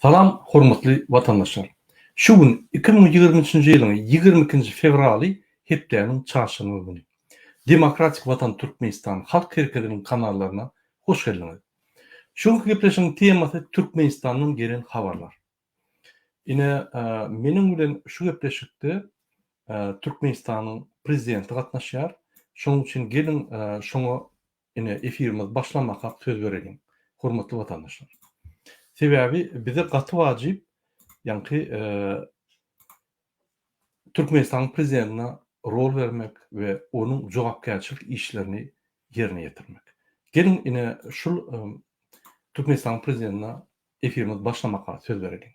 Salam hormatly watandaşlar! Şu gün 2023-nji ýylyň 22-nji fewraly hepdäniň çarşenbe güni. Demokratik Watan Türkmenistan Halk Herkediniň kanallaryna hoş geldiňiz. Şu günki gepleşigiň temasy Türkmenistandan gelen habarlar. Ine meniň bilen şu gepleşikde Türkmenistanyň prezidenti gatnaşýar. Şonuň üçin geliň şoňa Ine, efirimiz başlamakak söz bereliň, hormatly watandaşlar. Sebäbi bize gaty wajyp, ýaňky Türkmenistanyň prezidentine rol bermek we onuň jogapkärçilik işlerini ýerine ýetirmek. Geliň, ine, şul Türkmenistanyň prezidentine efirimiz başlamakak söz bereliň.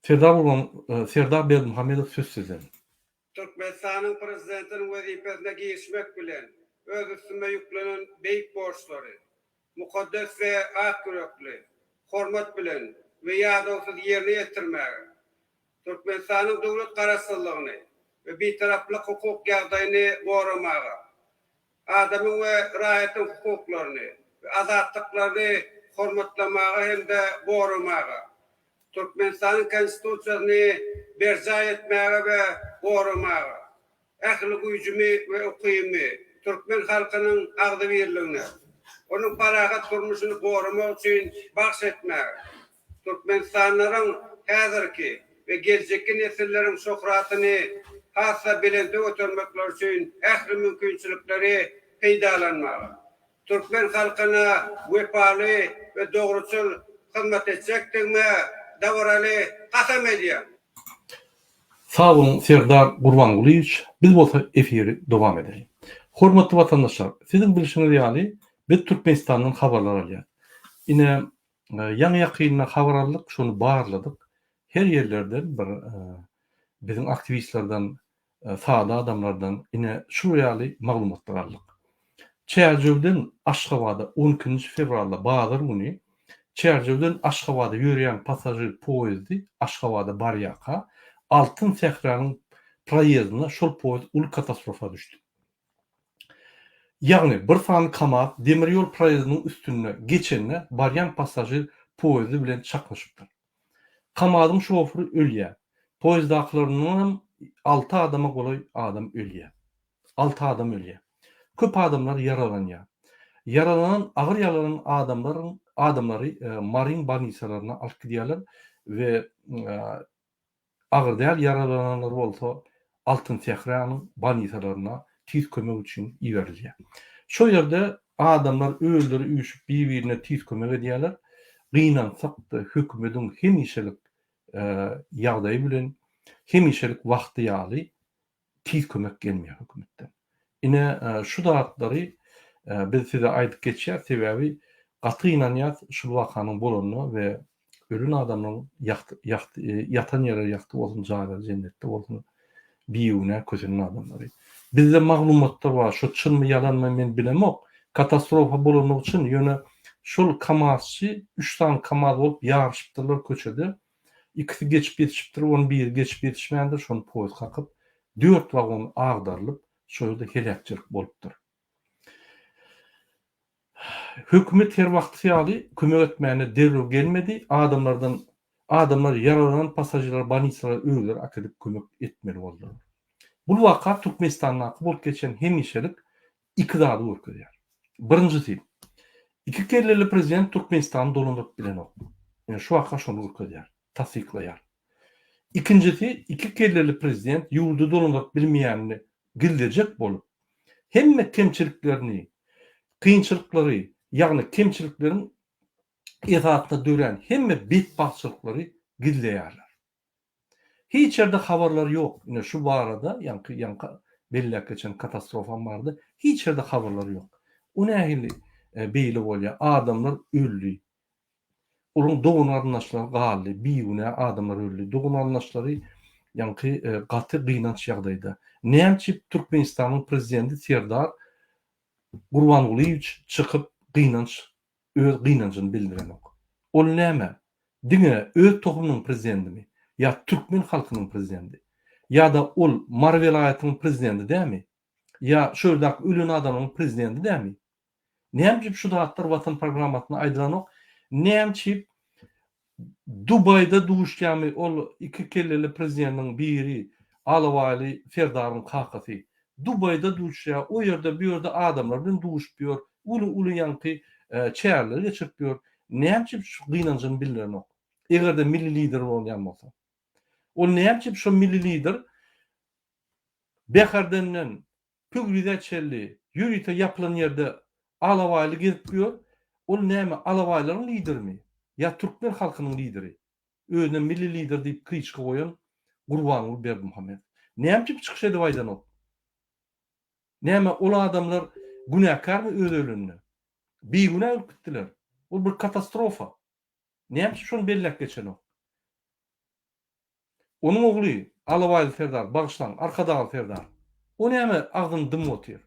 Serdar Gurban, Serdar Berdimuhamedow söz sizden. Türkmenistanyň Prezidentiniň wezipesine girişmek bilen, öz üstüme ýüklenen beýik borçlary mukaddes we ak ýürekli, hormat bilen we ýadawsyz ýerine ýetirmäge, Türkmenistanyň döwlet Garaşsyzlygyny we Bitaraplyk hukuk ýagdaýyny goramaga, adamyň we raýatyň hukuklaryny we azatlyklaryny hormatlamaga hem-de goramaga, Türkmenistanyň Konstitusiýasyny berjaý etmäge we goramaga, ähli güýjümi we ukybymy türkmen halkynyň agzybirligine, onuň parahat durmuşyny goramak üçin bagyş etmäge, türkmenistanlylaryň häzirki we geljekki nesilleriň şöhratyny has-da belende götermekleri üçin ähli mümkinçilikleri peýdalanmaga, türkmen halkyna wepaly we dogruçyl hyzmat etjekdigime dabaraly kasam edýän. Sag boluň Serdar Gurbangulyýewiç, biz bolsa efiri dowam edeliň. Hormatly watandaşlar, siziň bilşiňiz ýaly, biz Türkmenistandan habarlar alýas. Ine, ýaňy-ýakynda habar aldyk, şony barladyk. Her ýerlerden bir biziň aktiwistlerden sada adamlardan ine şul ýaly maglumatlar aldyk. Çärjewden Aşgabada on ikinji fewralda bazar güni Çärjewden Aşgabada ýörýän passažir poýezdi Aşgabada barýarka Altyn sähranyň proýezdinde şol poýezd uly katastrofa düşdi. Ýagny bir sany KAMAZ demir ýol proýezdiniň üstünde geçende barýan passažir poýezdi bilen çaknyşypdyr. KAMAZ-yň şoferi ölýär. Poýezdakylaryndanam alty adama golaý adam ölýär. Alty adam ölýär. Köp adamlar ýaralanýar. Ýaralanan, agyr ýaralanan adamlaryň adamlary Maryň bolnisalaryna alyp gidýärler we Agyr däl ýaralananlar bolsa Altyn Sähranyň bolnisalaryna tiz kömek üçin iberilýär. Şo ýerde adamlar özleri üýşüp bir-birine tiz kömek edýärler. Gynansak-da hökümediň hemişelik ýagdaýy bilen hemişelik wagty ýaly tiz kömek gelmeýär hökümetden. Ine şu zatlary biz size aýdyp geçýäs sebäbi gaty gynanýas şul wakanyň bolanyna we ölen adamlaryň ýagty ýatan ýerleri ýagty bolsun jaýlary jennetde bolsun bigünä kösenen adamlary. Bizde maglumatlar bar şo çynmy ýalanmy men bilemok katastrofa bolanlygy çyn ýöne şol kamazçy üç sany kamaz bolup ýaryşypdyrlar köçede Ikisi geçip ýetişipdir, onuň biri geçip ýetişmändir, şony poýez kakyp, dört wagon agdarylyp, şo ýerde heläkçilik bolupdyr. Hökümet her wagtky ýaly kömek etmäne derrew gelmedi, adamlardan adamlar ýaralanan passažirleri bolnisalara özleri äkidip kömek etmeli boldular. Bul waka Türkmenistandaky bolup geçen hemişelik iki zady görkezýär. Birinjisi, iki kelleli prezident Türkmenistany dolandyryp bilenok. Ine şu waka şony görkezýär, tassyklaýar. Ikinjisi, iki kelleli prezident ýurdy dolandyryp bilmeýänini gizlejek bolup, hemme kemçiliklerini, kynçylyklary, ýagny kemçilikleriň esasynda dörän hemme betbagtçylyklary gizleýärler. Hiç ýerde habarlar ýok. Ine şu barada, ýaňky ýaňky belläp geçen katastrofam barada hiç ýerde habarlar ýok. O nähili beýle bolýar? Adamlar öldi. Olaryň dogan-garyndaşlary galdy. Bigünä adamlar öldi. Dogan-garyndaşlary ýaňky gaty gynanç ýagdaýda. Näme üçin Türkmenistanyň prezidenti Serdar Gurbangulyýewiç çykyp gynanç öz gynanjyny bildirenok. Ol näme, diňe öz tohumynyň prezidendimi? Ýa türkmen halkynyň prezidendi? Ýa-da ol Mary welaýatynyň prezidendi dämi? Ýa şu ýerdäki ölen adamlaryň prezidendi dämi? Näme üçin şu zatlar Watan programmasynda aýdylanok? Näme üçin Dubaýda duşýarmy ol iki kelleli prezidentiň biri Alabaýly Serdaryň kakasy? Dubaýda duşýar, o ýerde bu ýerde adamlar bilen duşup ýör, uly-uly ýaňky çäreler geçirip ýör. Näme üçin şu gynanjyny bildirenok? Eger-de milli lider bolýan bolsa. Ol näme üçin şo milli lider Bäherdenden Pöwrize çenli ýörite ýapylan ýerde alabaýly gezip ýör, ol näme alabaýlaryň liderimi ýa türkmen halkynyň lideri? Özüne milli lider diýip kliçka goýan Gurbanguly Berdimuhamedow. Näme üçin çykyş edip aýdanok? Näme ol adamlar günäkärmi öz ölünde? Bigünä ölüp gitdiler. Ol bir katastrofa. Näme üçin şony belläp geçenok? Onuň ogly Alabaýly serdar, bagyşlaň, Arkadagly serdar. O näme agzyny dymyp otyr?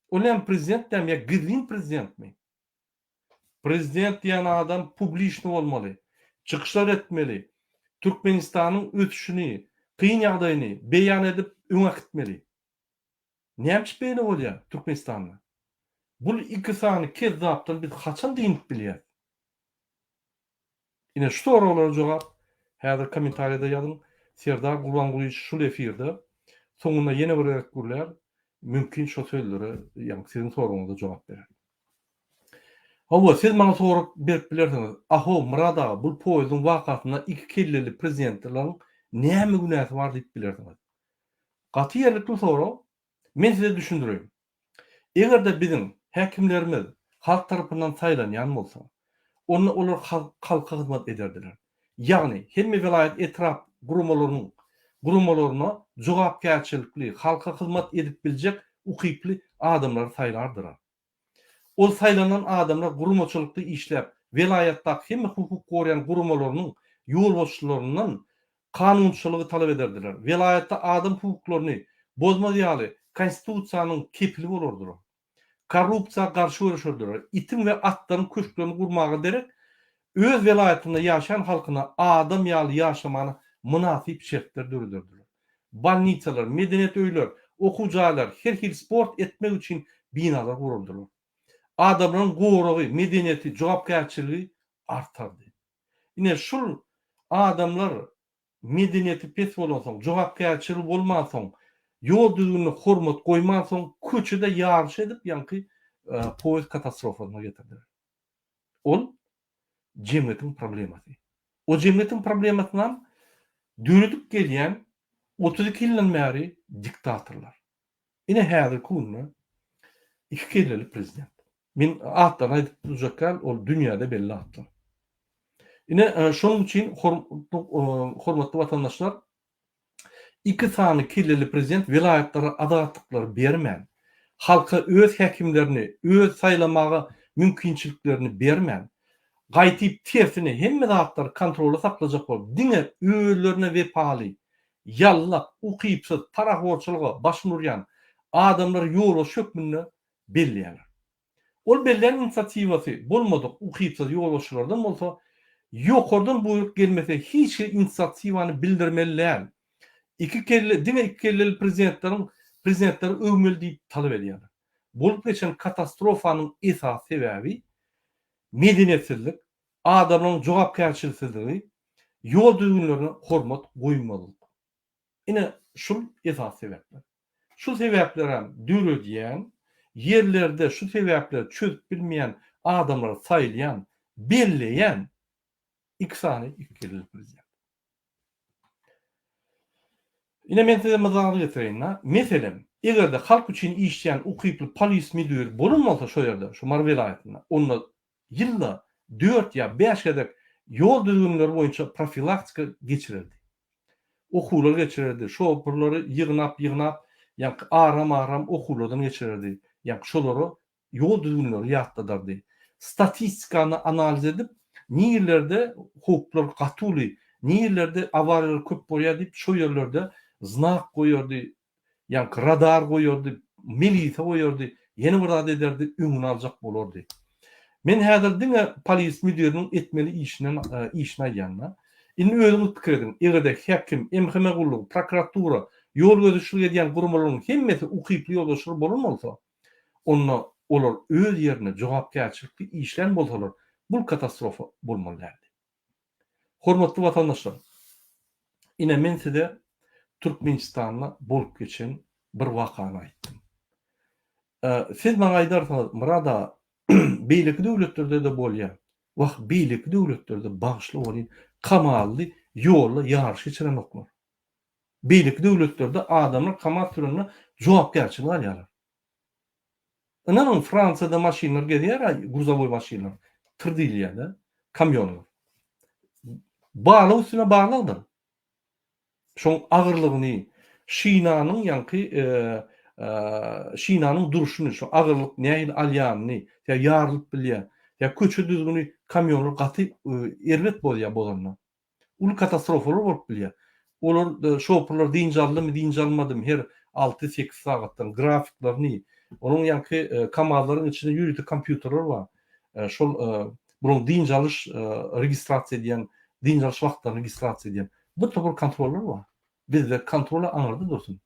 O näme prezident dämi ýa gizlin prezidentmi? Prezident diýen adam publiçny bolmaly, çykyşlar etmeli, Türkmenistanyň ösüşini, kyn ýagdaýyny beýan edip öňe äkitmeli. Näme üçin beýle bolýar Türkmenistanda? Bul iki sany kezzapdan biz haçan dynyp bilýäs? Ine şu soraglara jogap häzir kommentariýada ýazyň. Serdar Gurbangulyç şul efirde soňunda ýene bir gezek gürlär, mümkin şo sözlere ýagny siziň soragyňyza jogap berer. Hawa, siz maňa sorag berip bilersiňiz, Ahow, Myrat aga, bul poýezdiň wakasynda iki kelleli prezidentleriň näme günäsi bar diýip bilersiňiz. Gaty ýerlikli sorag. Men size düşündireýin. Eger-de biziň häkimlerimiz halk tarapyndan saýlanýan bolsa, onda olar halka hyzmat ederdiler. Ýagny, hemme welaýat, etrap guramalarynyň guramalaryna jogapkärçilikli, halka hyzmat edip biljek ukyply adamlary saýlardylar. Ol saýlanan adamlar guramaçylykda işläp, welaýatdaky hemme hukuk goraýan guramalarynyň ýolbaşçylaryndan kanunçylygy talap ederdiler. Welaýatda adam hukuklaryny bozmaz ýaly Konstitusiýanyň kepili bolardylar. Korrupsiýa garşy göreşerdiler. Itiň we atlaryň köşklerini gurmaga derek, öz welaýatynda ýaşaýan halkyna adam ýaly ýaşamana mynasyp şertler dörederdiler. Bolnisalar, medeniýet öýler, okuw jaýlar, her hili sport etmek üçin binalar guruldylar. Adamlaryň goragy, medeniýeti, jogapkärçiligi artardy. Ine şul adamlar medeniýeti pes bolansoň, jogapkärçiligi bolmansoň, ýol düzgünine hormat goýmansoň köçede ýaryş edip ýaňky poýezd katastrofasyna getirdiler. Ol jemgyýetiň problemasy. O jemgyýetiň problemasynam döredip gelýän 32 ýyldan bäri diktatorlar. Ine häzirki günde iki kelleli prezident. Men atlaryny aýdyp durjak däl, ol dünýäde belli atlar. Ine şonuň üçin hormatly watandaşlar Iki sany kelleli prezident welaýatlara azatlyklary bermän, halka öz häkimlerini öz saýlamaga mümkinçiliklerini bermän, gaýtyp tersine hemme zatlary kontrolda saklajak bolup diňe özlerine wepaly, ýallak, ukypsyz, parahorçylyga başyny urýan adamlary ýolbaşçy hökmünde belleýärler. Ol bellän inisiatiwasy bolmadyk ukypsyz ýolbaşçylardan bolsa ýokardan buýruk gelmese hiç hili inisiatiwany bildirmeli däl. Iki kelle diňe iki kelleli prezidentleriň prezidentleri öwmeli diýip talap edýärler. Bolup geçen katastrofanyň esasy sebäbi medeniýetsizlik, adamlaryň jogapkärçiliksizligi, ýol düzgünlerine hormat goýmazlyk. Ine, şul esasy sebäpler. Şu sebäplerem döredýän, ýerlerde şu sebäpleri çözüp bilmeýän adamlary saýlaýan, belleýän iki sany ikigelleli prezident. Ine men size mysal getireýin-de. Meselem, eger-de halk üçin işleýän ukyply polis müdiri bolan bolsa şo ýerde, şu Mary welaýatynda, onda ýylda dört ýa bäş gezek ýol düzgünleri boýunça profilaktika geçirerdi. Okuwlar geçirerdi. Şoförleri ýygnap-ýygnap, ýaňky aram-aram okuwlardan geçirerdi. Ýaňky şolara ýol düzgünleri ýatladardy. Statistikany analiz edip, nirelerde howplar gaty uly, nirelerde awariýalar köp bolýar diýip, şo ýerlerde znak goýardy, Ýaňky radar goýardy, milise goýardy, ýene bir zat ederdi, öňüni aljak bolardy. Men häzir diňe polis müdiriniň etmeli işinden işini aýdýan-da. Indi özüňiz pikir ediň, eger-de häkim, MHM gullugy, prokuratura, ýol gözegçilik edýän guramalaryň hemmesi ukyply ýolbaşçylar bolan bolsa, onda. Olar öz ýerinde jogapkärçilikli işlän bolsalar, bul katastrofa bolmaly däldi. Hormatly watandaşlar, ine men size Türkmenistanda bolup geçen bir wakany aýtdym. Siz maňa aýdarsyňyz, Myrat aga, beýleki döwletlerde-de bolýar. Wah, beýleki döwletlerde bagyşla welin, kamally ýolda ýaryş geçirenoklar. Beýleki döwletlerde adamlar kamaz sürende jogapkärçilik alýarlar. Ynanyň, Fransiýada maşynlar gezýär-ä, gruzowoý maşynlar, tyr diýilýär-de, kamýonlar. Barlag üstüne barlagdyr. Şoň agyrlygyny, şinanyň ýaňky şinanyň durşuny, şo agyrlyk nähili alýanyny, ýa ýarylyp bilýär, ýa köçe düzgüni kamýonlar gaty erbet bozýar bozanda. Uly katastrofalar bolup bilýär. Olar şoferler dynç aldymy, dynç almadymy her alty-sekiz sagatdan grafiklerini, onuň ýaňky KAMAZ-laryň içinde ýörite kompýuterler bar. Şol bularyň dynç alyş registrasiýa edýän, dynç alyş wagtlaryny registrasiýa edýän bir topar kontrollar bar. Bizde kontrola aňyrda dursun.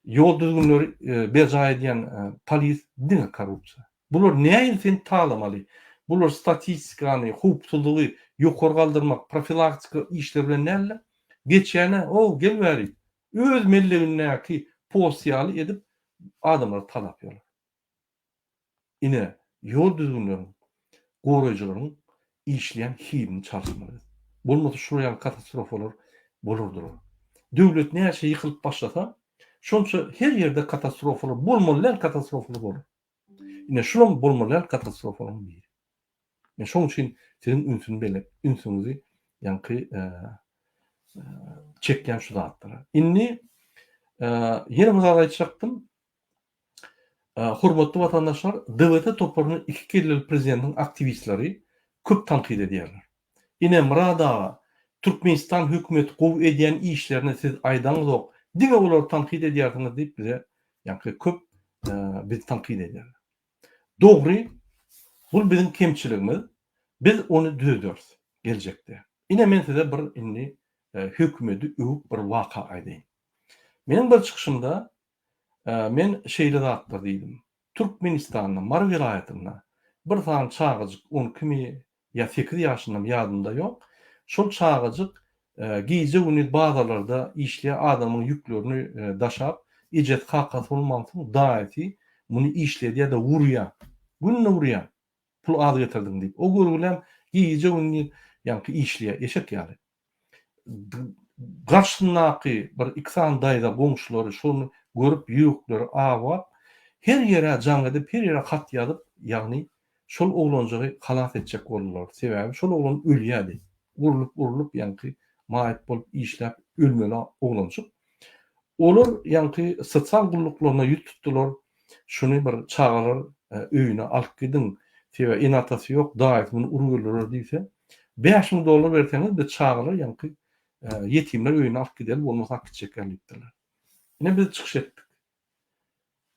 Ýol düzgünleri berjaý edýän polis diňe korrupsiýa. Bular nähili seni talamaly? Bular statistikany, howpsuzlygy ýokary galdyrmak, profilaktika işleri bilen däl-de, geçýäne, o, gel bäri, öz mellegindäki post ýaly edip adamlary talap ýörler. Ine, ýol düzgünleriň, goraýjylaryň işleýän hilini çalyşmaly biz. Bolmasa şular ýaly katastrofalar bolar durar. Döwlet näçe ýykylyp başlasa, şonça her ýerde katastrofalar, bolmaly däl katastrofalar bolar. Ine, şulam bolmaly däl katastrofalaryň biri. Men şoň üçin siziň ünsüni bele, ünsüňizi ýaňky çekýän şu zatlara. Indi ýene bir zat aýtjakdym. Hormatly watandaşlar, DWT toparyny iki kelleli prezidentiň aktiwistleri köp tankyt edýärler. Ine, Myrat aga, Türkmenistan hökümeti gowy edýän işlerini siz aýdaňyzok, diňe olary tankyt edýärsiňiz diýip bize ýaňky köp bizi tankyt edýärler. Dogry, bul biziň kemçiligimiz, biz ony düzederis geljekde. Ine men size bir indi hökümeti öwüp bir waka aýdaýyn. Meniň bir çykyşymda Men şeýle zatlar diýdim. Türkmenistanda, Mary welaýatynda bir sany çagajyk on ikimi ýa sekiz ýaşyndamy ýadymda ýok. Şol çagajyk gije-gündiz bazarlarda işleýär, adamyň ýüklerini daşap, ejesi kakasy bolmansoň daýysy muny işledýär-de urýar. Günde urýar. Pul az getirdiň diýip. O görgülem gije-gündiz ýaňky işleýär, eşek ýaly. Garşysyndaky bir iki sany daýza goňşulary şony görüp ýürekleri awap, her ýere jaň edip, her ýere hat ýazyp, ýagny şol oglanjygy halas etjek boldular. Sebäbi şol oglan ölýärdi. Urlup-urlup ýaňky maýyp bolup işläp ölmeli oglanjyk. Olar ýaňky sosial gulluklaryna ýüz tutdular, şuny bir çagalar öýüne alyp gidiň, sebäbi ene-atasy ýok, daýysy muny urup öldürer diýse, 5000 dollar berseňiz biz çagalar ýaňky ýetimler öýüne alyp gideli, bolmasa alyp gitjekler diýipdirler. Ine biz çykyş etdik.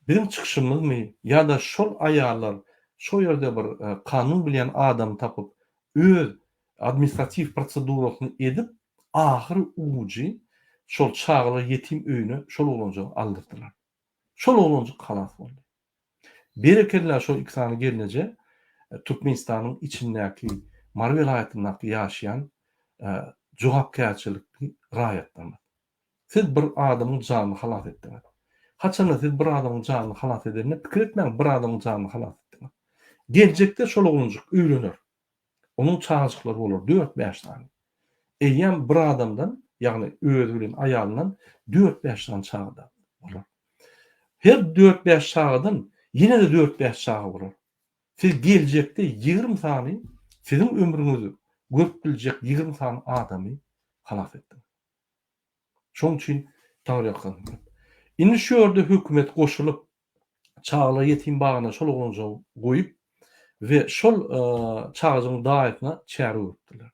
Biziň çykyşymyzmy ýa-da şol aýallar şo ýerde bir kanun bilýän adamy tapyp öz administratiw prosedurasyny edip ahyry ujy şol çagalar ýetim öýüne şol oglanjygy aldyrdylar. Şol oglanjyk halas boldy. Berekella şol iki sany gelneje Türkmenistanyň içindäki Mary welaýatyndaky ýaşaýan jogapkärçilikli raýatlarymyz. Siz bir adamyň janyny halas etdiňiz. Haçanda siz bir adamyň janyny halas edende pikir etmäň bir adamyň janyny halas etdiňiz. Geljekde şol oglanjyk öýlener. Onuň çagajyklary bolar dört-bäş sany. Eýýäm bir adamdan, ýagny özi bilen aýalyndan dört-bäş sany çaga bolar. Her dört-bäş çagadan ýene-de dört-bäş çaga bolar. Siz geljekde 20 sany siziň ömrüňizi görüp biljek 20 sany adamy halas etdiňiz. Şonuň üçin Taňryýalkasyn köp. Indi şu ýerde hökümet goşulyp, çagalar ýetim bagyna şol oglanjygy goýup we şol çagajygyň daýysyna çäre görüpdirler.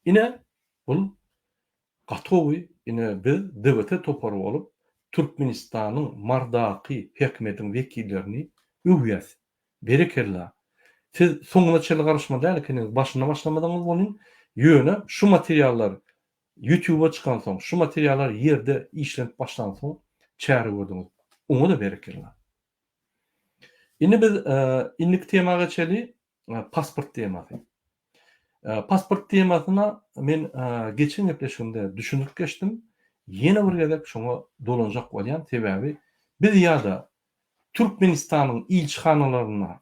Ine, bul gaty gowy, ine biz DWT topary bolup Türkmenistanyň Mardaky hökümetiň wekillerini öwýäs. Berekella. Siz soňuna çenli garyşmaly däl ekeniňiz, başynda başlamadyňyz welin, ýöne şu materiallar Ýutuba çykansoň, şu materiallar ýerde işlenip başlansoň çäre gördüňiz. Oňa-da berekella. Indi biz indiki tema geçeli, pasport temasy. Pasport temasyna men geçen gepleşigimde düşündirip geçdim. Ýene bir gezek şoňa dolanjak bolýan, sebäbi biz ýa-da Türkmenistanyň ilçihanalarynda,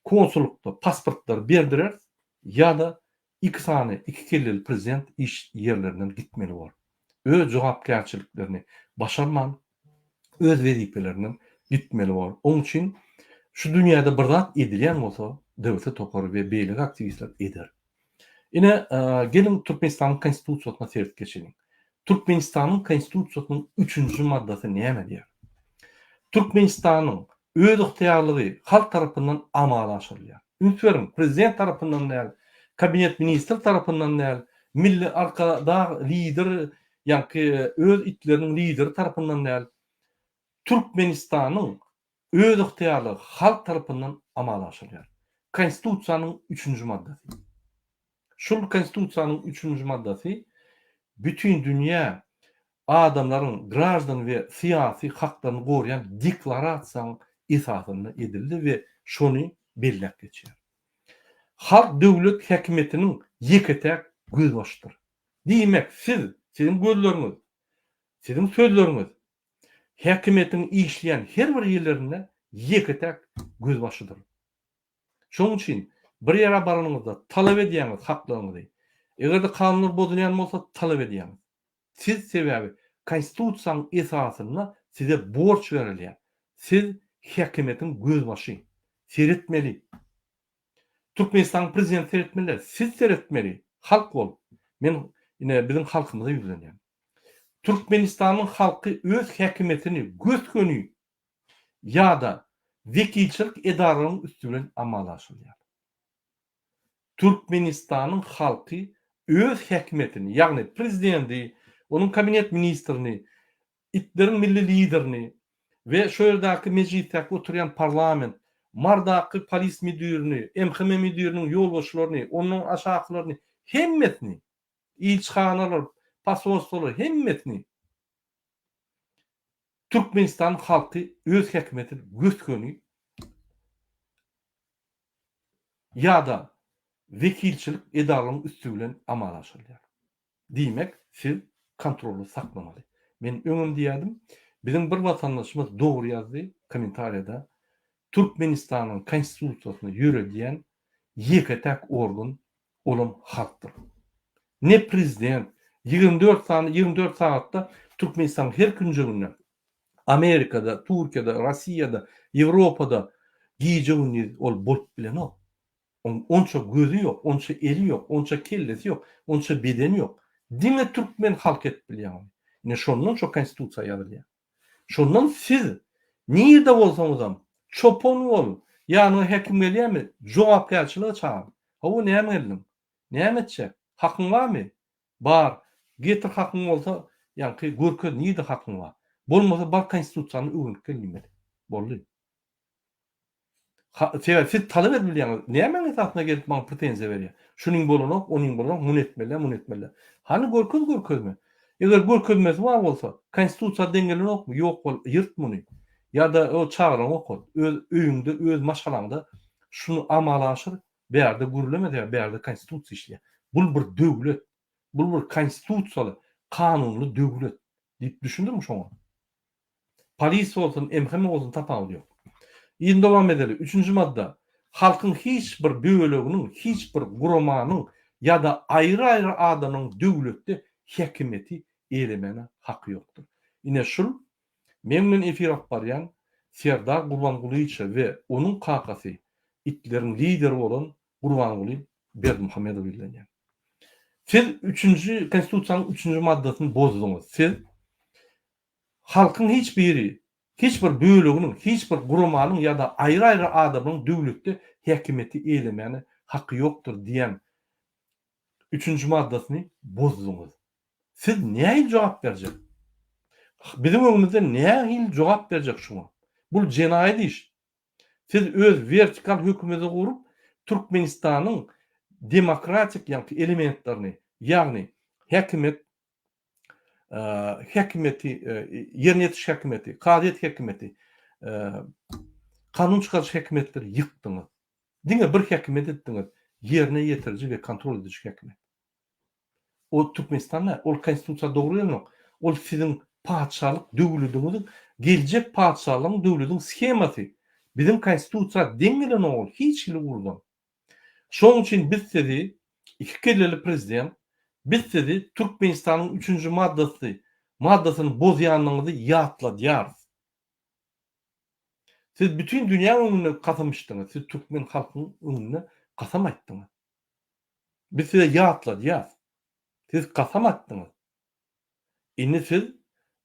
konsullykda pasportlary berdireris ýa-da Iki sany iki kelleli prezident iş ýerlerinden gitmeli bor. Öz jogapkärçiliklerini başarman öz wezipelerinden gitmeli bor. Oň üçin şu dünýäde bir zat edilýän bolsa DWT topary we beýleki aktiwistler eder. Ine geliň Türkmenistanyň konstitusiýasyna seredip geçeliň. Türkmenistanyň konstitusiýasynyň üçünji maddasy näme diýýär? Türkmenistanyň özygtyýarlygy halk tarapyndan amala aşyrylýar. Üns beriň, prezident tarapyndan däl, kabinet ministr tarapyndan däl, milli arkadag lider, ýaňky öz itleriniň lideri tarapyndan däl. Türkmenistanyň özygtyýarlygy halk tarapyndan amala aşyrylýar. Konstitusiýanyň üçünji maddasy. Şul Konstitusiýanyň üçünji maddasy bütindünýä adamlaryň graždan we syýasy haklaryny goraýan deklarasiýanyň esasynda edildi we şony belläp geçýär. Halk döwlet häkimiýetiniň ýeke-täk gözbaşydyr. Diýmek, siz, siziň gözleriňiz, siziň sözleriňiz häkimiýetiň işleýän her bir ýerlerinde ýeke-täk gözbaşydyr. Şonuň üçin bir ýere baranyňyzda talap edýäňiz haklaryňyzy. Eger-de kanunlar bozulýan bolsa talap edýäňiz. Siz sebäbi konstitusiýanyň esasynda size borç berilýär. Siz häkimiýetiň gözbaşy. Seretmeli. Türkmenistanyň prezidenti seretmeli däl. Siz seretmeli. Halk bolup. Men ine biziň halkymyza ýüzlenýän. Türkmenistanyň halky öz häkimiýetini gös-göni ýa-da wekilçilik edaralaryň üsti bilen amala aşyrýar. Türkmenistanyň halky öz häkimiýetini, ýagny prezidenti, onuň kabinet ministrini, itleriň milli liderini we şo ýerdäki mejlisdäki oturýan parlament, Mardaky polis müdirini, MHM müdiriniň ýolbaşçylaryny, ondan aşakylaryny hemmesini, ilçihanalar, posolstwolar hemmesini Türkmenistanyň halky öz häkimiýetini gös-göni ýa-da wekilçilik edaralaryň üsti bilen amala aşyrylýar. Diýmek, siz kontroly saklamaly. Men öňem diýýärdim, biziň bir watandaşymyz dogry ýazdy kommentariýada, Türkmenistanyň Konstitusiýasyny ýöredýän ýeke-täk organ olam halkdyr. Ne prezident, 24 sany, 24 sagatda Türkmenistanyň her künjeginde, Amerikada, Türkiýede, Rossiýada, Ýewropada gije-gündiz ol bolup bilenok. Oň onça gözi ýok, onça eli ýok, onça kellesi ýok, onça bedeni ýok. Diňe türkmen halky edip bilýär ony. Ine şondan şo konstitusiýa ýazylýar. Şondan siz nirde bolsaňyzam, çopan bol, ýanyňa hekim gelýärmi, jogapkärçilige çagyr. Hawa, näme geldiň? Näme etjek? Hakyň barmy? Bar. Getir hakyň bolsa, ýaňky görkez nirde hakyň bar. Bolmasa bar konstitusiýany öwrenip gel diýmeli. Boldy. Sebäbi siz talap edip bilýäňiz. Nämäň esasynda gelip maňa pretenziýa berýär? Şunyň bolanok, onuň bolanok, muny etmeli, muny etmeli. Hany görkez görkezme. Eger görkezmesi bar bolsa, konstitusiýa deň gelenokmy? Ýok bol, ýyrt muny. Ýa-da o çagalaňy okat. Öz öýüňde, öz maşgalaňda şuny amala aşyr, bärde gürleme sebäbi bärde konstitusiýa işleýär. Bul bir döwlet. Bul bir konstitusiýaly, kanunly döwlet diýip düşündiriň şoňa. Polis bolsun, MHM bolsun tapawudy ýok. Yzyny dowam edeli. Üçünji madda. Halkyň hiç bir böleginiň, hiç bir guramanyň ýa-da aýry-aýry adamlaryň döwletde häkimiýeti eýelemäne haky ýokdur. Ine şul meň bilen efir alyp barýan Serdar Gurbangulyýewiçe we onuň kakasy itleriň lideri bolan Gurbanguly Berdimuhamedowa ýüzlenýän. Siz üçünji konstitusiýanyň üçünji maddasyny bozduňyz. Siz Halkyň hiç biri, hiç bir böleginiň, hiç bir guramanyň ýa-da aýry-aýry adamlaryň döwletde häkimiýeti eýlemäne haky ýokdur diýen üçünji maddasyny bozduňyz. Siz nähili jogap berjek? Biziň öňümizde nähili jogap berjek şuňa? Bul jenaýat iş. Siz öz wertikal hökümeti gurup, Türkmenistanyň demokratik ýaňky elementlerini, ýagny häkimiýet häkimiýeti, ýerine ýetiriş häkimiýeti, kazyýet häkimiýeti, Kanun çykaryjy häkimiýetleri ýykdyňyz. Diňe bir häkimiýet etdiňiz, ýerine ýetiriji we kontrol ediji häkimiýet. O Türkmenistan däl, ol konstitusiýa dogry gelenok. Ol siziň patyşalyk döwlediňiziň, geljek patyşalygyň döwlediň shemasy. Biziň konstitusiýa deň gelenok ol hiç hili ugurdan. Şonuň üçin biz sizi, iki kelleli prezident, biz sizi Türkmenistanyň üçünji maddasy maddasyny bozýanyňyzy ýatladýarys. Siz bütin dünýäň öňünde kasam içdiňiz, siz türkmen halkynyň öňünde kasam aýtdyňyz. Biz size ýatladýas. Siz kasam atdyňyz. Indi siz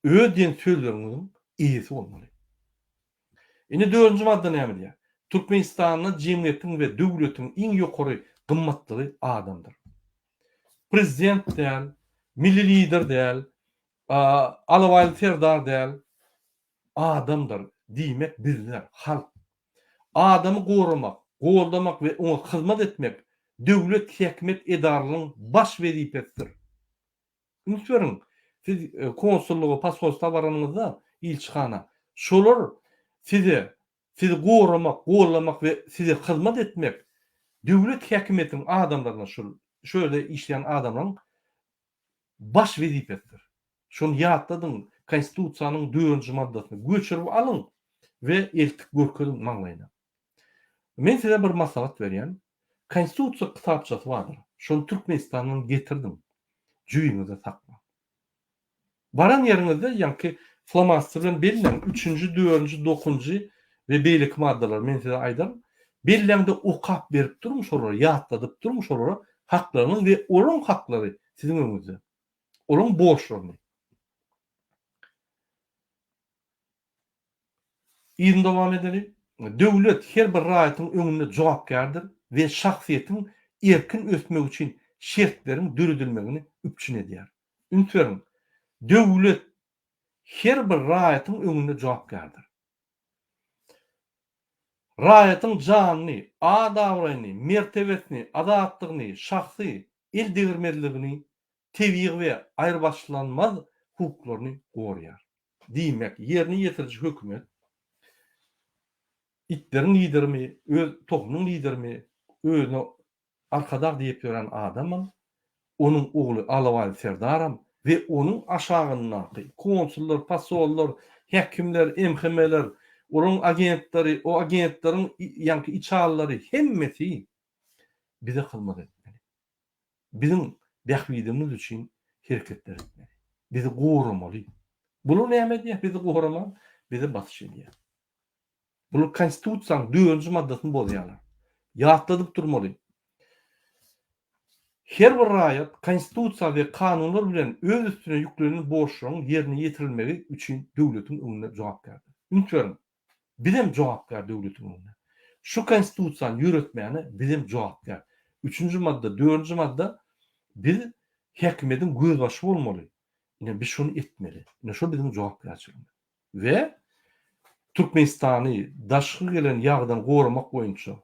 öz diýen sözleriňiziň eýesi bolmaly. Indi dördünji madda näme diýýär? Türkmenistanda jemgyýetiň we döwletiň iň ýokary gymmatlygy adamdyr. Prezident däl, milli lider däl, Alabaýly serdar däl, adamdyr, diýmek bizler, halk. Adamy goramak, goldamak we oňa hyzmat etmek döwlet häkimiýet edaralarynyň baş wezipesidir. Üns beriň, siz konsullyga, posolstwa baranyňyzda, ilçihana, şolar size, sizi goramak, goldamak we size hyzmat etmek döwlet häkimiýetiniň adamlaryna şol, şo ýerde işleýän adamlaryň baş wezipesidir. Şony ýatladyň, Konstitusiýanyň dördünji maddasyny göçürip alyň we eltip görkeziň maňlaýyna. Men size bir maslahat berýän, Konstitusiýa kitapçasy bardyr, şony Türkmenistandan getirdiň, jübiňizde saklaň. Baran ýeriňizde ýaňky flomaster bilen belläň, üçünji, dördünji, dokunjy we beýleki maddalary men size aýdaryn. Belläňde okap berip duruň şolara, ýatladyp duruň şolara haklaryňyz we olaň haklary siziň öňüňizde. Olaň borçlaryny. Yzyny dowam edeli. Döwlet her bir raýatyň öňünde jogapkärdir we şahsyýetiň erkin ösmegi üçin şertleriň döredilmegini üpjün edýär. Üns beriň, döwlet her bir raýatyň öňünde jogapkärdir. Raýatyň janyny, at-abraýyny, mertebesini, azatlygyny, şahsy el degirmezligini, tebigy we aýrybaşlanmaz hukuklaryny goraýar. Diýmek, ýerine ýetiriji hökümet itleriň liderimi, öz tohumynyň liderimi, özüne Arkadag diýip ýören adamam, onuň ogly Alabaý Serdaram we onuň aşagyndaky konsullar, posollar, häkimler, MHM-ler, olaryň agentleri, o agentleriň ýaňky içalylary hemmesi bize hyzmat etmeli. Biziň bähbidimiz üçin hereketler etmeli. Bizi goramaly. Bular näme edýär? Bizi goraman, bize basyş edýär. Bular Konstitusiýanyň dördünji maddasyny bozýarlar. Ýatladyp durmaly. Her bir raýat Konstitusiýa we kanunlar bilen öz üstüne ýüklenen borçlaryň ýerine ýetirilmegi üçin döwletiň öňünde jogapkärdir. Üns beriň, bizem jogapkär döwletiň öňünde. Şu Konstitusiýany ýöretmäne bizem jogapkär. Üçünji madda, dördünji madda biz häkimiýetiň gözbaşy bolmaly. Ine biz şony etmeli. Ine şo biziň jogapkärçiligimiz. We Türkmenistany daşky gelen ýagydan goramak boýunça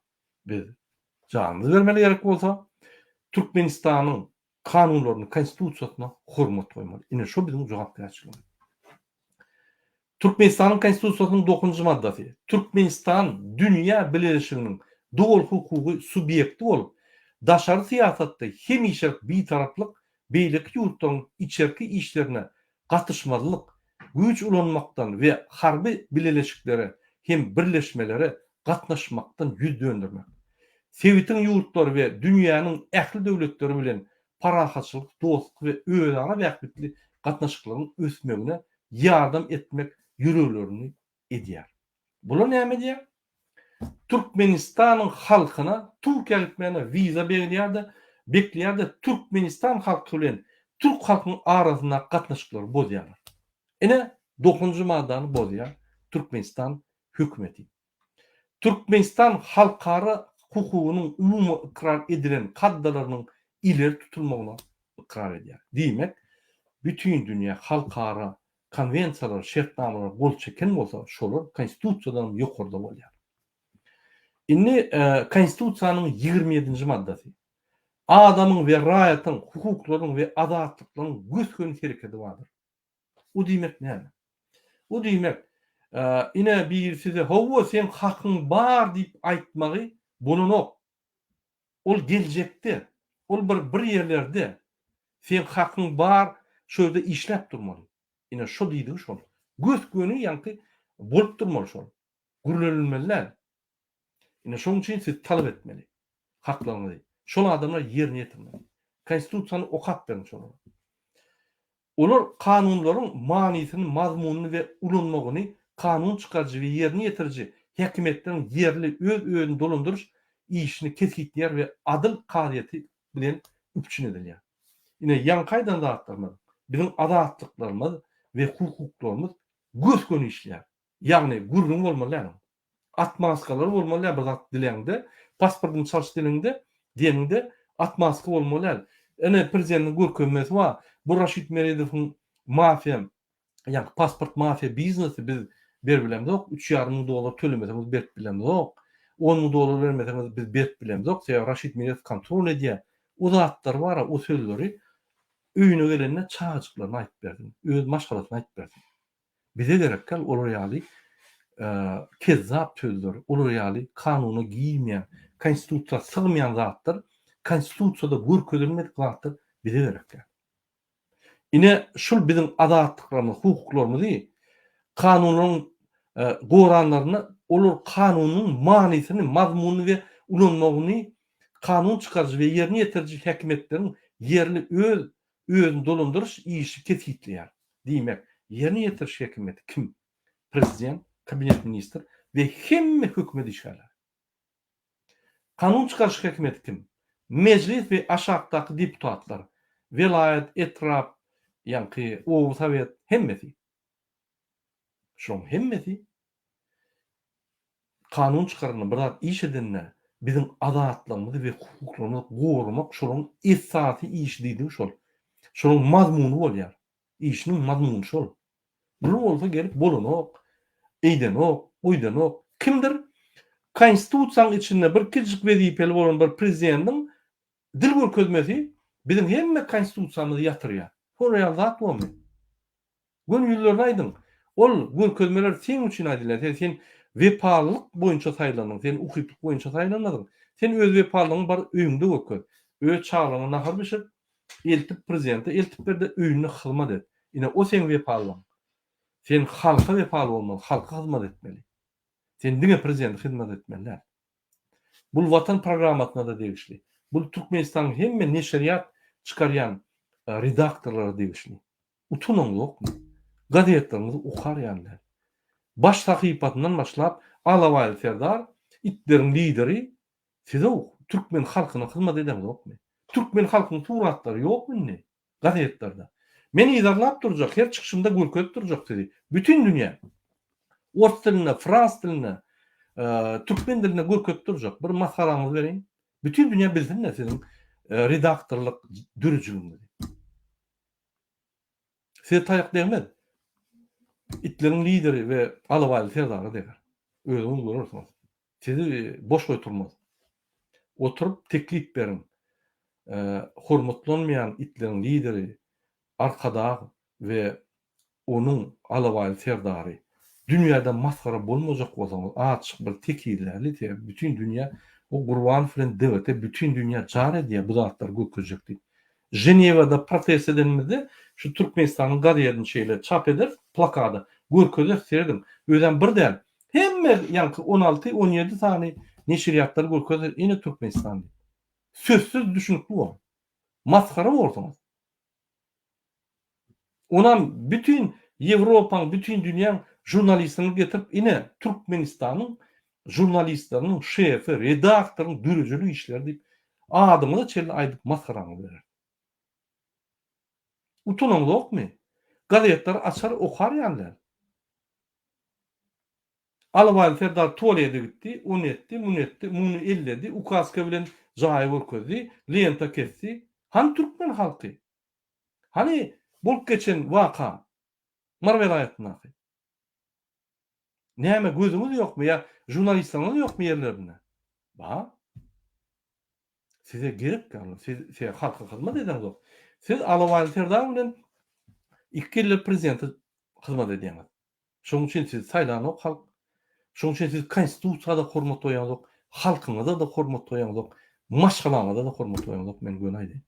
biz janymyzy bermeli gerek bolsa, Türkmenistanyň kanunlaryny, konstitusiýasyna hormat goýmaly. Ine şo biziň jogapkärçiligimiz. Türkmenistanyň Konstitusiýasynyň dokuzynjy maddasy, Türkmenistan dünýä bileleşiginiň doly hukuky subýekti bolup, daşary syýasatda hemişelik bitaraplyk beýleki ýurtlaryň içerki işlerine gatyşmazlyk, güýç ulanmakdan we harby bileleşiklere hem birleşmelere gatnaşmakdan ýüz döndermek, sebitiň ýurtlary we dünýäniň ähli döwletleri bilen parahatçylyk, dostluk we özara bähbitli gatnaşyklaryň ösmegine ýardam etmek ýörelgelerini edýär. Bular näme edýär? Türkmenistanyň halkyna Türkiýä gitmäne wiza berilýär-de, bekleýär-de Türkmenistan halky bilen türk halkynyň arasyndaky gatnaşyklary bozýarlar. Ine, dokuzynjy maddany bozýar Türkmenistan hökümeti. Türkmenistan halkara hukugynyň umumy ykrar edilen kaddalarynyň ileri tutulmagyna ykrar edýär. Diýmek, bütin dünýä halkara konwensiýalara, şertnamalara gol çeken bolsa, şolar Konstitusiýadan hem ýokarda bolýar. Indi Konstitusiýanyň 27-nji maddasy. Adamyň we raýatyň hukuklarynyň we azatlyklarynyň gös-göni hereketi bardyr. O diýmek näme? O diýmek, Ine biri size hawa seň hakyň bar diýip aýtmagy bolanok. Ol geljekde, ol bir bir ýerlerde seň hakyň bar şo ýerde işläp durmaly. Ine şo diýdigi şol. Gös-göni ýaňky bolup durmaly şol. Gürlenilmeli däl. Ine şoň üçin siz talap etmeli. Haklaryňyzy. Şol adamlar ýerine ýetirmeli. Konstitusiýany okap beriň şolara. Olar kanunlaryň manysyny, mazmunyny we ulanmagyny kanun çykaryjy we ýerine ýetiriji häkimiýetleriň ýerli öz-özüni dolandyryş işini kesgitleýär we adyl kazyýeti bilen üpjün edilýär. Ine, ýaňky aýdan zatlarymyz, biziň azatlyklarymyz we hukuklarymyz gös-göni işleýär. Ýagny gürrüň bolmaly däl oň. Atmaskalar bolmaly däl bir zat diläňde, pasportyňy çalyş dileňde, diýeniňde atmaska bolmaly däl. Ine prezidentiň görkezmesi bar. Bu Raşid Meredowyň mafiýa, ýagny pasport mafiýa biznesi biz berip bilemzok, üç ýarym müň dollar tölemeseňiz berip bilemzok, on müň dollar bermeseňiz biz berip bilemzok, sebäbi Raşid Meredow kontrol edýär. O zatlar bar-a, o sözleri öýüne gelende çagajyklaryna aýdyp bersin, öz maşgalasyna aýdyp bersin. Bize gerek däl olar ýaly kezzap sözler, olar ýaly kanuna girmeýän, konstitusiýa sygmaýan zatlar, konstitusiýada görkezilmedik zatlar bize gerek däl. Ine şul biziň azatlyklarymyzy, hukuklarymyzy kanunlaryň goranlarynda olar kanunyň manysyny, mazmunyny we ulanmagyny kanun çykaryjy we ýerine ýetiriji häkimiýetleriň ýerli öz özüni dolandyryş işi kesgitleýär. Diýmek, ýerine ýetiriş häkimiýeti kim? Prezident, kabinet ministr we hemme hökümet işgärleri. Kanun çykaryş häkimiýeti kim? Mejlis we aşakdaky deputatlar, welaýat, etrap, ýaňky oba sowet hemmesi. Şolaryň hemmesi kanun çykaranda, bir zat iş edende biziň azatlygymyzy we hukuklarymyzy goramak şolaryň esasy işi diýdigi şol. Şolaryň mazmuny bolýar. Işiniň mazmuny şol. Bular bolsa gelip bolanok, eýdenok, oýdanok. Kimdir Konstitusiýanyň içinde bir kiçijik wezipeli bolan bir prezidentiň dil görkezmesi biziň hemme Konstitusiýamyzy ýatyrýar. Şolar ýaly zat bormy? Göni ýüzlerine aýdyň. Ol görkezmeler seň üçin aýdylýar. Sen sen wepalylyk boýunça saýlandyň. Sen ukyplyk boýunça saýlanmadyň. Sen öz wepalylygyňy bar öýüňde görkez. Öz çagalaryňa nahar bişir, eltip prezidente eltip ber-de öýünde hyzmat et. Ine o seň wepalylygyň. Sen halka wepaly bolmaly, halka hyzmat etmeli. Sen diňe prezidente hyzmat etmeli däl. Bul Watan programmasyna-da degişli. Bul Türkmenistanyň hemme neşirýat çykarýan redaktorlara degişli. Utanaňzokmy? Gazetleriňizi okar ýaly däl. Baş sahypasyndan başlap Alabaýly Serdar, itleriň lideri size türkmen halkyna hyzmat edeňzokmy? Türkmen halkynyň suratlary ýokmy indi gazetlerde? Men yzarlap durjak, her çykyşymda görkezip durjak sizi. Bütin dünýä. Ors dilinde, frans dilinde, türkmen dilinde görkezip durjak. Bir masgaraňyzy bereýin. Bütin dünýä bilsin-de siziň redaktorlyk dörüjiligiňizi. Size taýak degmez. Itleriň lideri we Alabaýly serdara deger. Özüňiz görersiňiz. Sizi boş goýturmaz. Oturyp teklip beriň. Hormatlanmaýan itleriň lideri Arkadag we Onuň alabaýly serdary. Dünýäde masgara bolmajak bolsaňyz azjyk bir tekizläli sebäbi bütin dünýä o Gurbanow bilen DWT bütin dünýä jar edýär bu zatlary görkezjek diýip. Ženewada protest edenimizde şu Türkmenistanyň gazetini şeýle çap ederis plakada görkezeris serediň özem bir däl hemme ýaňky 16 17 sany neşirýatlary görkezer ine Türkmenistan diýip. Sözsüz düşünikli bolar. Masgara borsuňyz. Onam bütin Ýewropaň, bütin dünýäň žurnalistini getirip, ine, Türkmenistanyň žurnalistleriniň şefi, redaktoryň döredijilik işleri diýip, adyňyza çenli aýdyp masgaraňyzy berer. Utanaňzokmy? Gazetleri açar, okar ýaly däl. Alabaýly serdar tualete gitdi, ony etdi, muny etdi, muny elledi, ukaska bilen jaýy görkezdi, lenta kesdi. Hany türkmen halky? Hany bolup geçen waka Mary welaýatyndaky? Näme gözüňiz ýokmy ýa žurnalistleriňiz ýokmy ýerlerinde? Bar. Size gerek ýaly, siz size halka hyzmat edeňzok. Siz Alabaýly serdar bilen iki kelle prezidente hyzmat edýäňiz. Şonuň üçin sizi saýlanok halk. Şonuň üçin siz konstitusiýa-da hormat goýaňzok, halkyňyza-da hormat goýaňzok, maşgalaňyza-da hormat goýaňzok, men göni aýdaýyn.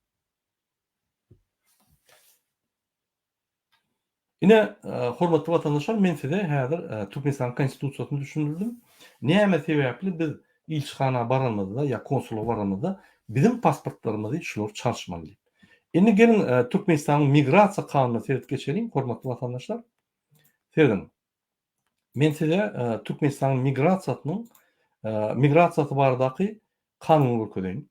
Ine, hormatly watandaşlar, men size häzir Türkmenistanyň Konstitusiýasyny düşündirdim. Näme sebäpli biz ilçihana baranymyzda ýa konsullyga baranymyzda biziň pasportlarymyzy şular çalyşmaly diýip. Indi geliň Türkmenistanyň migrasiýa kanunyna seredip geçeliň, hormatly watandaşlar. Serediň. Men size Türkmenistanyň migrasiýasynyň migrasiýasy baradaky kanuny görkezeýin.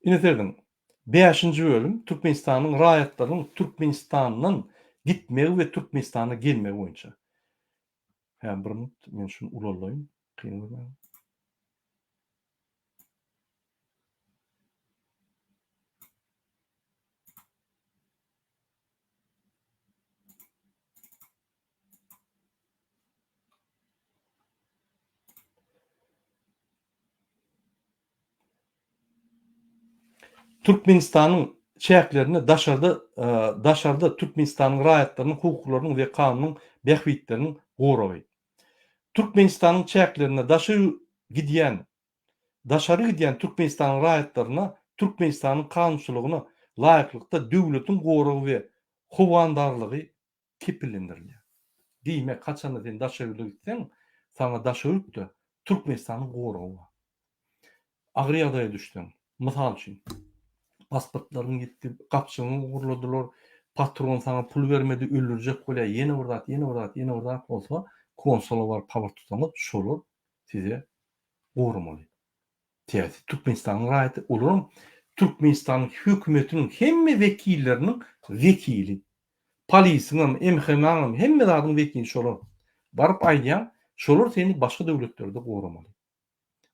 Ine serediň, bäşinji bölüm Türkmenistanyň raýatlarynyň Türkmenistandan gitmegi we Türkmenistana gelmegi boýunça. Hä, bir minut, men şuny ulaldaýyn, kyn görmäň. Türkmenistanyň çäklerinde daşarda daşarda Türkmenistanyň raýatlarynyň hukuklarynyň we kanunyň bähbitleriniň goragy. Türkmenistanyň çäklerinde daşary gidýän daşary gidýän Türkmenistanyň raýatlaryna Türkmenistanyň kanunçylygyna laýyklykda döwletiň goragy we howandarlygy kepillendirilýär. Diýmek, haçanda sen daşary ýurda gitseň, saňa daşary ýurtda Türkmenistanyň goragy bar. Agyr ýagdaýa düşseň, mysal üçin, pasportlaryň ýitdi, gapjygyňy ogurladylar, patron saňa pul bermedi, öldürjek bolýar, ýene bir zat, ýene bir zat, ýene bir zat bolsa, konsola baryp habar tutsaňyz, şolar size goramaly. Sebäbi Türkmenistanyň raýaty, olaram Türkmenistanyň hökümetiniň hemme wekilleriniň wekili. Polisiňem, MHM-aňam, hemme zadyň wekili şolar. Baryp aýdýaň, şolar seni başga döwletlerde goramaly.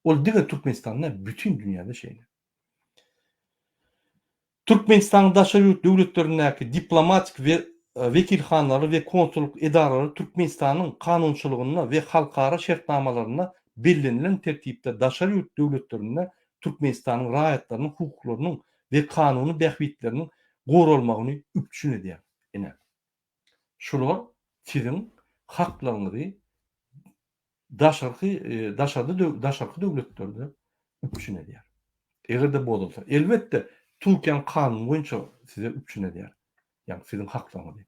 Ol diňe Türkmenistanda däl, bütin dünýäde şeýle. Türkmenistanyň daşary ýurt döwletlerindäki diplomatik wekilhanalary we konsullyk edaralary Türkmenistanyň kanunçylygynda we halkara şertnamalarynda bellenilen tertipde daşary ýurt döwletlerinde Türkmenistanyň raýatlarynyň hukuklarynyň we kanuny bähbitleriniň goralmagyny üpjün edýär. Ine, şular siziň haklaryňyzy daşarky daşarda daşarky döwletlerde üpjün edýär. Eger-de bozulsa, elbetde, Türkiýäniň kanuny boýunça size üpjün edýär. Ýagny siziň haklaryňyzy.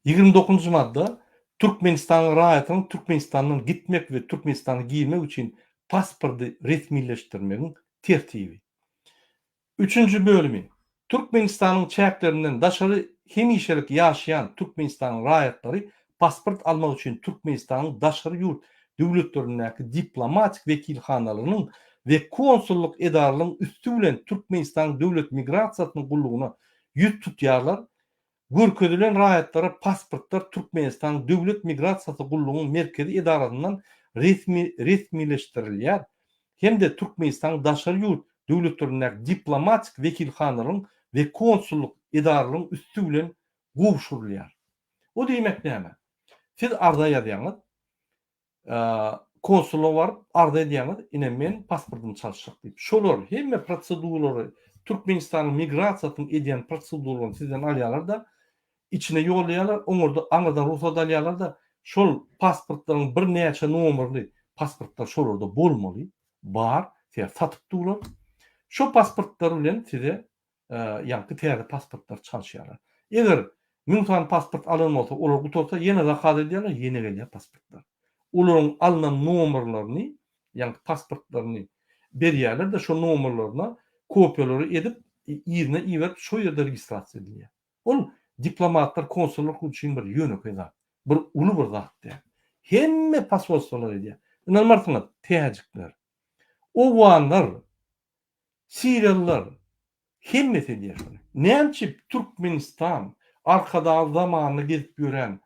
29-njy madda, Türkmenistanyň raýatynyň Türkmenistandan gitmek we Türkmenistana girmek üçin pasporty resmileşdirmegiň tertibi. Üçünji bölümi. Türkmenistanyň çäklerinden daşary hemişelik ýaşaýan Türkmenistanyň raýatlary pasport almak üçin Türkmenistanyň daşary ýurt döwletlerindäki diplomatik wekilhanalarynyň we konsullyk edaralaryň üsti bilen Türkmenistanyň Döwlet migrasiýasynyň gullugyna ýüz tutýarlar Görkezilen raýatlara pasportlar Türkmenistanyň Döwlet migrasiýasy gullugynyň merkezi edarasyndan resmi resmileşdirilýär hem-de Türkmenistanyň daşary ýurt döwletlerindäki diplomatik wekilhanalaryň we konsullyk edaralaryň üsti bilen gowşurylýar. O diýmek näme? Siz arza ýazýaňyz, Konsula baryp arza edýäňiz, ine men pasportymy çalyşjak diýip. Şolar hemme proseduralary Türkmenistanyň migrasiýasynyň edýän proseduralaryny sizden alýarlar-da, içine ýollaýarlar, oňarda aňyrdan rugsat alýarlar-da, şol pasportlaryň birnäçe nomerli pasportlar şolarda bolmaly, bar, sebäbi satyp durlar. Şo pasportlar bilen size ýaňky täze pasportlary çalyşýarlar. Eger 1000 sany pasport alan bolsa, olar gutarsa ýene zakaz edýärler, ýene gelýär pasportlar. Olaryň alnan nomerlerini, ýaňky pasportlaryny berýärler-de, şo nomerlerine kopiýalary edip, yzyna iberip, şo ýerde registrasiýa edilýär. Ol diplomatlar, konsullar üçin bir ýönekeý zat. Bir uly bir zat däl. Hemme posolstwolar edýär. Ynanmarsyňyz, täjikler, owganlar, Siriýalylar hemmesi edýär şony. Näme üçin Türkmenistan Arkadagly zamanynda gezip ýören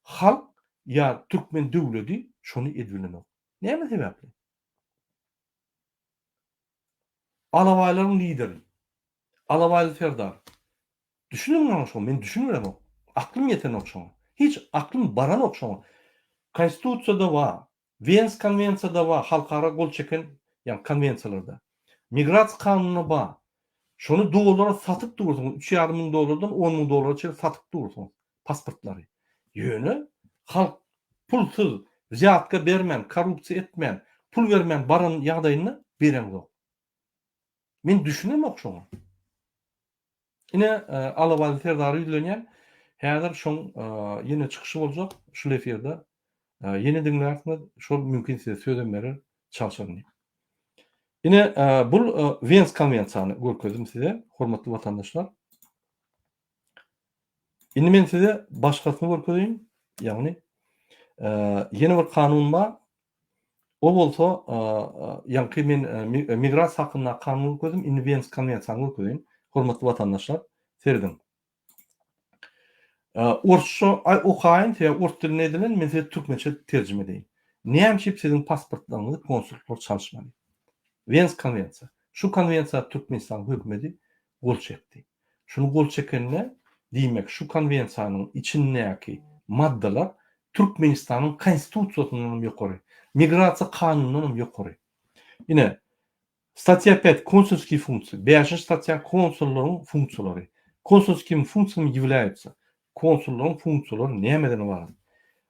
halk ýa türkmen döwledi şony edibilenok. Näme sebäpli? Alabaýlaryň lideri Alabaýly serdar. Düşüniň maňa şoňa men düşüniberemok. Aklym ýetenok şoňa. Hiç aklym baranok şoňa. Konstitusiýada bar. Wens konwensiýada bar, halkara gol çeken, ýagny konwensiýalarda. Migrasiýa kanunynda bar. Şony dollara satyp dursuňyz, üç ýarym müň dollardan on müň dollara çenli satyp dursuňyz pasportlary. Ýöne halk pulsuz, wzýatka bermän, korrupsiýa etmän, pul bermän baran ýagdaýynda bereňzok. Men düşünemok şoňa. Ine, Alabaly Serdara ýüzlenýän. Häzir şoň ýene çykyşy boljak şul efirde. Ýene diňlärsiňiz, şol mümkin size sözem berer, çalşaryn diýip. Ine, bul Wens konwensiýany görkezdim size, hormatly watandaşlar. Indi men size başgasyny görkezeýin, ýagny ýene bir kanun bar. O bolsa, ýaňky men migrasiýa hakyndaky kanuny görkezdim, indi Wens konwensiýany görkezeýin. Hormatly watandaşlar, serediň. Orsça okaýyn, sebäbi ors dilinde edilen, men size türkmençe terjime edeýin. Näme üçin siziň pasportlaryňyzy konsullyklar çalyşmaly? Wens konwensiýa. Şu konwensiýa Türkmenistanyň hökümeti gol çekdi. Şuny gol çekende, diýmek, şu konwensiýanyň içindäki maddalar Türkmenistanyň Konstitusiýasyndan hem ýokary, migrasiýa kanunyndan hem ýokary. Ine, statýa pät, konsulskiý funksiýa, bäşinji statýa konsullaryň funksiýalary. Konsulskimi funksiýami ýewlýaýutsa. Konsullaryň funksiýalary nämeden ybarat?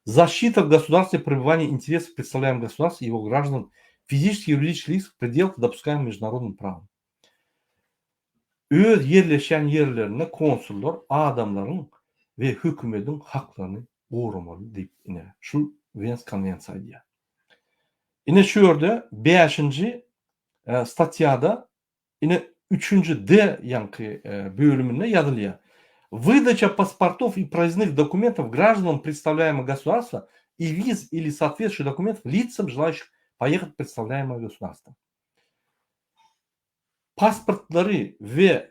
Zaşita w gosudarstwe prebywaniýa interesow predstawlýaemyh gosudarstw i ýego graždan fiziçeski i ýuridiçeski lis w predelach dopuskaemyh meždunarodnym prawom. Öz ýerleşýän ýerlerinde konsullar adamlaryň we hökümediň haklaryny goramaly diýip ine şul Wens konwensiýa aýdýar. Ine şu ýerde bäşinji statýada ine üçünji D ýaňky bölüminde ýazylýar. Выдача паспортов и проездных документов гражданам представляемого государства и виз или соответствующих документов лицам, желающих поехать в представляемое государство. Pasportlary we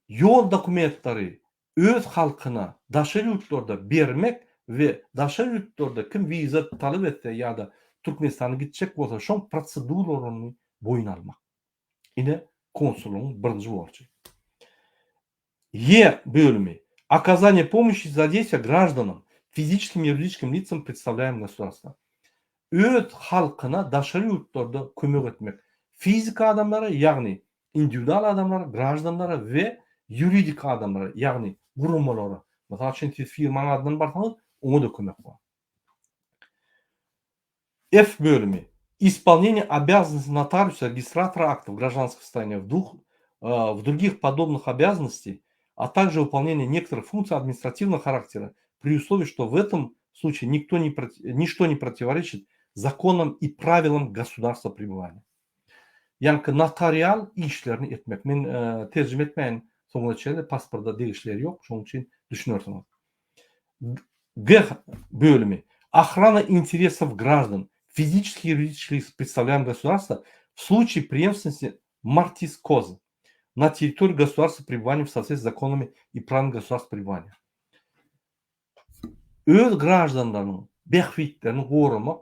ýol dokumentleri öz halkyna daşary ýurtlarda bermek we daşary ýurtlarda kim wiza talap etse ýa-da Türkmenistana gitjek bolsa şoň proseduralaryny boýun almak. Ine konsullygyň birinji borjy. E bölümi. Okazanie pomощи и содействия гражданам, fizическим и ýuridičkim лицам представляемым государства. Öz halkyna daşary ýurtlarda kömek etmek. Fiziki adamlara, ýagny indiwidual adamlara, graždanlara we ýuridik adamlara, ýagny guramalara. Mysal üçin, siz firmaň adyndan barsaňyz, oňa-da kömek bar. F bölümi. Исполнение обязанностей нотариуса, регистратора актов гражданского состояния в двух, в других подобных обязанностей, а также выполнение некоторых функций административного характера, при условии, что в этом случае никто не, ничто не противоречит законам и правилам государства пребывания. Ýaňky notarial işlerini etmek. Men terjime etmäýin soňuna çenli pasporta degişli ýeri ýok, şonuň üçin düşünersiňiz. G bölümi. Ochrana interesow graždan, fiziçeskih i ýuridiçeskih lis predstavlýaemyh gosudarstva w slučaýe preemstwennosti mortis koz na territoriýi gosudarstva prebywaniýa w sootwestwii z zakonami i prawami gosudarstva prebywaniýa. Öz graždanlarynyň bähbitlerini goramak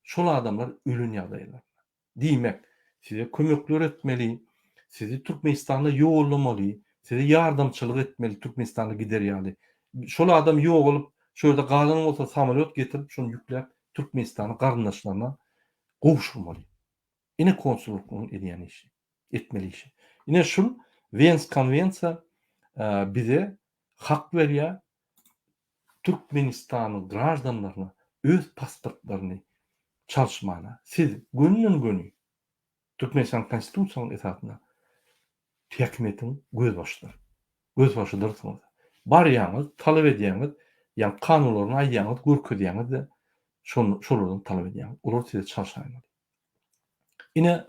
şol adamlar ölen ýagdaýlarynda. Diýmek, size kömekler etmeli, sizi Türkmenistana ýollamaly, size ýardamçylyk etmeli Türkmenistana gider ýaly. Şol adam ýogalyp, şu ýerde galan bolsa samolýot getirip şony ýükläp Türkmenistana garyndaşlaryna gowşurmaly. Ine konsullygyň edýän işi, etmeli işi. Ine şul Wens konwensiýa bize hak berýär Türkmenistanyň graždanlaryna öz pasportlaryny çalyşmana siz gönüden-göni Türkmenistanyň Konstitusiýasynyň esasynda häkimiýetiň gözbaşydyr. Gözbaşydyrsyňyz. Barýaňyz, talap edýäňiz, ýa kanunlaryny aýdýaňyz, görkezýäňiz-de, şolardan talap edýäňiz. Olar size çalşaýmaly. Ine,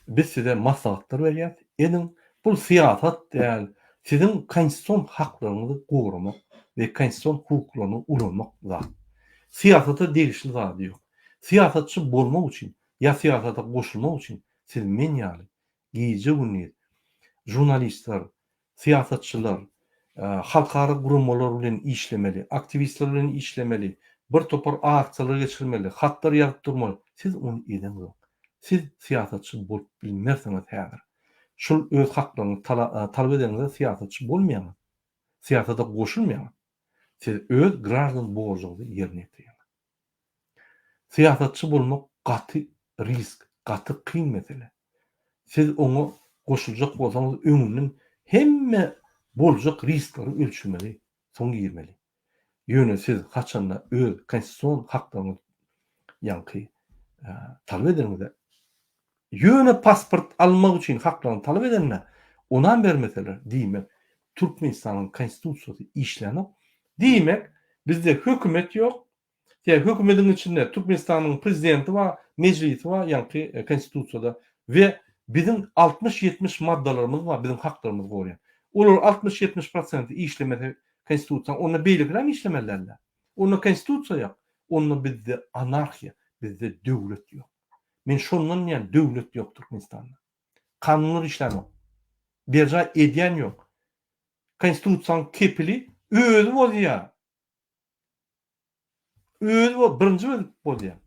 biz size maslahatlar berýäris. Ediň, bul syýasat däl, siziň konstitusion haklaryňyzy goramak we konstitusion hukuklaryňyzy ulanmak zat. Syýasata degişli zady ýok. Syýasatçy bolmak üçin ýa syýasata goşulmak üçin siz men ýaly gije-gündiz žurnalistler, syýasatçylar, halkara guramalar bilen işlemeli, aktiwistler bilen işlemeli, bir topar aksiýalar geçirmeli, hatlar ýazyp durmaly. Siz ony edeňzok. Siz syýasatçy bolup bilmersiňiz häzir. Şul öz haklaryňyzy talap edeňizde syýasatçy bolmaýaňyz. Syýasata goşulmaýaňyz. Siz öz graždan borjuňyzy ýerine ýetirýäňiz. Syýasatçy bolmak gaty risk, gaty kyn mesele. Siz oňa goşuljak bolsaňyz öňünden hemme boljak riskleri ölçemeli, soň girmeli. Ýöne siz haçanda öz konstitusion haklaryňyzy ýaňky talap edeniňizde, ýöne pasport almak üçin haklaryny talap edende onam bermeseler, diýmek Türkmenistanyň konstitusiýasy işlänok. Diýmek bizde hökümet ýok, Sebäbi hökümediň içinde Türkmenistanyň prezidenti bar, mejlisi bar, ýaňky konstitusiýada we biziň 60-70 maddalarymyz bar, biziň haklarymyzy goraýan. Olar 60-70 prosenti işlemese konstitusiýanyň, onda beýlekilerem işlemeli däldi. Onda konstitusiýa ýok, onda bizde anarhiýa, bizde döwlet ýok. Men şondan diýýän, döwlet ýok Türkmenistanda. Kanunlar işlänok. Berjaý edýän ýok. Konstitusiýanyň kepili özi bozýar. Özi bol, birinji bolup bolýar.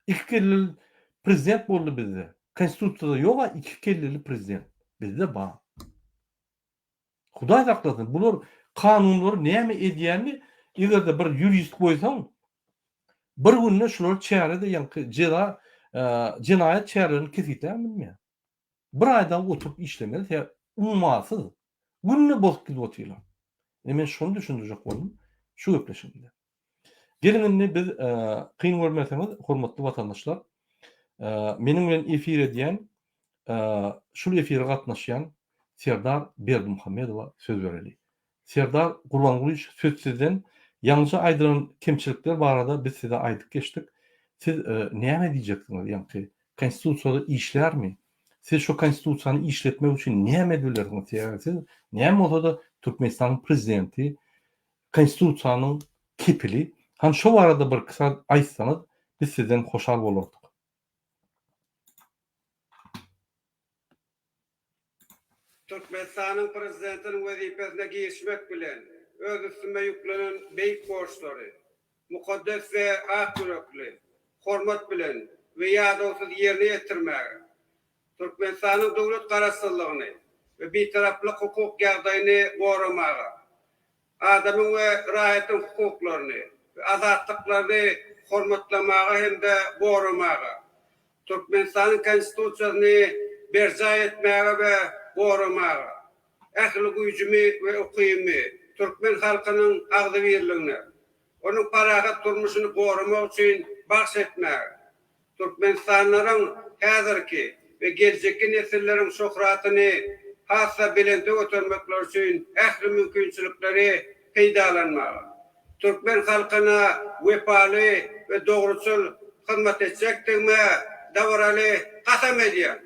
Iki kelleli prezident boldy bizde. Konstitusiýada ýog-a iki kelleli prezident. Bizde bar. Hudaý saklasyn, bular kanunlary näme edýänini eger-de bir ýurist goýsaň, bir günde şular çärede ýaňky jeza, jenaýat çärelerini kesgitläp bilmeýär. Bir aýdan oturyp işlemeli sebäbi ummasyz günde bozup gidip otyrlar. Ine men şony düşündirjek boldum şu gepleşigimde. Geliň indi biz kyn görmeseňiz hormatly watandaşlar meniň bilen efir edýän şul efire gatnaşýan Serdar Berdimuhamedowa söz bereli. Serdar Gurbangulyç söz sizden ýaňyja aýdylan kemçilikler barada biz size aýdyp geçdik. Siz näme diýjeksiňiz ýaňky konstitusiýada işlärmi? Siz şo konstitusiýany işletmek üçin näme edip bilersiňiz? Sebäbi siz näme bolsada Türkmenistanyň prezidenti konstitusiýanyň kepili. Hany şo barada birki zat aýtsaňyz biz sizden hoşal bolardyk. Türkmenistanyň Prezidentiniň wezipesine girişmek bilen, öz üstüme ýüklenen beýik borçlary mukaddes we ak ýürekli, hormat bilen we ýadawsyz ýerine ýetirmäge, Türkmenistanyň döwlet Garaşsyzlygyny we Bitaraplyk hukuk ýagdaýyny goramaga, adamyň we raýatyň hukuklaryny we azatlyklaryny hormatlamaga hem-de goramaga, Türkmenistanyň Konstitusiýasyny berjaý etmäge we goramaga, ähli güýjümi we ukybymy türkmen halkynyň agzybirligine, onuň parahat durmuşyny goramak üçin bagyş etmäge, Türkmenistanlylaryň häzirki we geljekki nesilleriň şöhratyny has-da belente götermekleri üçin ähli mümkinçilikleri peýdalanmaga, türkmen halkyna wepaly we dogruçyl hyzmat etjekdigime dabaraly kasam edýän.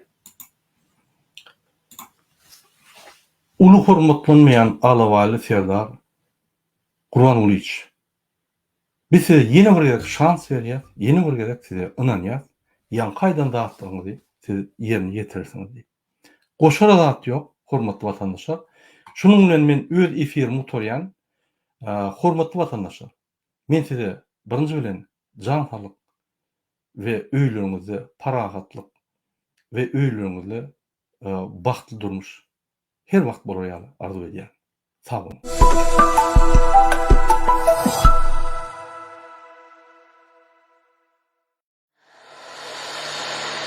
Uly hormatlanmaýan Alabaýly serdar Gurbangulyç Biz size ýene bir gezek şans berýäs, ýene bir gezek size ynanýas, ýaňky aýdan zatlaryňyzy siz ýerine ýetirersiňiz diýip. Goşara zat ýok, hormatly watandaşlar. Şunuň bilen men öz efirimi gutarýan. Hormatly watandaşlar, men size birinji bilen jan saglyk we öýleriňizde parahatlyk we öýleriňizde bagtly durmuş her wagt bolar ýaly arzuw edýän. Sag boluň.